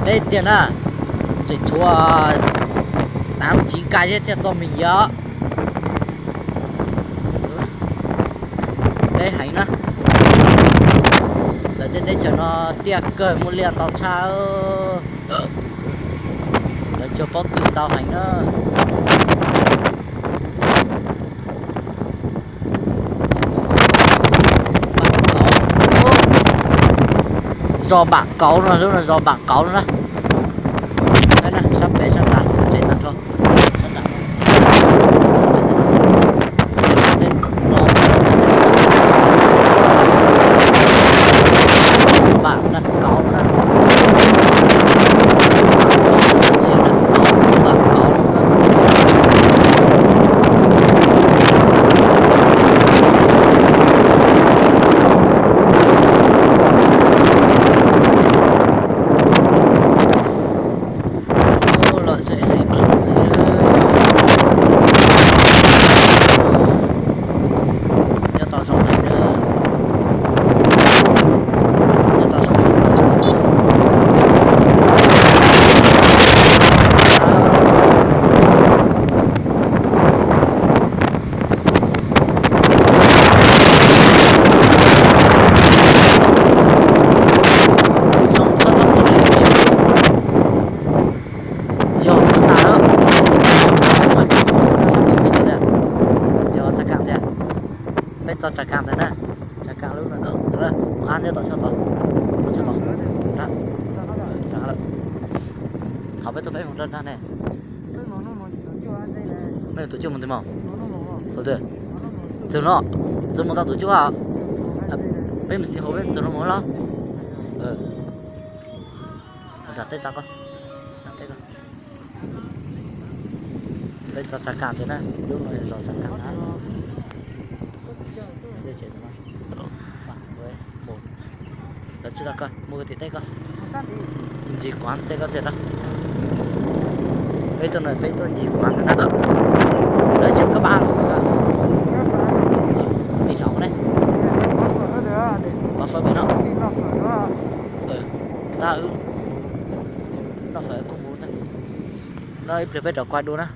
Deb tiag na, tseem tshuav tav tsiv kais thiab thiaj txog Mim Yaj. Deb heev na. Lawv tej teb chaws no tiaj kawg, muaj liaj ntau tshaj. Lawv cog pob kws ntau heev na. Zos Npam Kauv no, lub no zos Npam Kauv no na. Sab pem sab nrad tsev tag nrho. Sab nrad no. Npam Npam Kauv no na. Npam Kauv no xwb. Lom zem heev. Nyob tau zoo heev na. Nyob tau zoo tshaj plaws. Zoo txhob txhob ua li. Yog xwb tas lawm. Yog Tsav Kaam tiag. Peb txog Tsav Kaam ntawd na. Tsav Kaam lub no, mus ab nyob tom tshaj tod, tom tshaj tod. Qhov peb tuaj peb mus nrog nrag ne. Nej tus cuaj mus ntev mos? Tus twg? Txwg no, txwg mus tau tus cuaj. Peb mus xib hauv peb txwg no mus los. Mus nram teb tau koj. Nram teb koj. Peb txog Tsav Kaam tiag na, lub no yog zos Tsav Kaam na. Lawv tsis tau koj, mus tim teb koj. Ntsis kuav teb koj tiag na. Peb tuaj no peb tuaj ntsis kuav ntag na. Lawv tsis koj pab los na. Tim saum ne. Kov fawb pem no. Tab wb noj fawm koj mus na. No ib pliag peb rov kuaj dua na.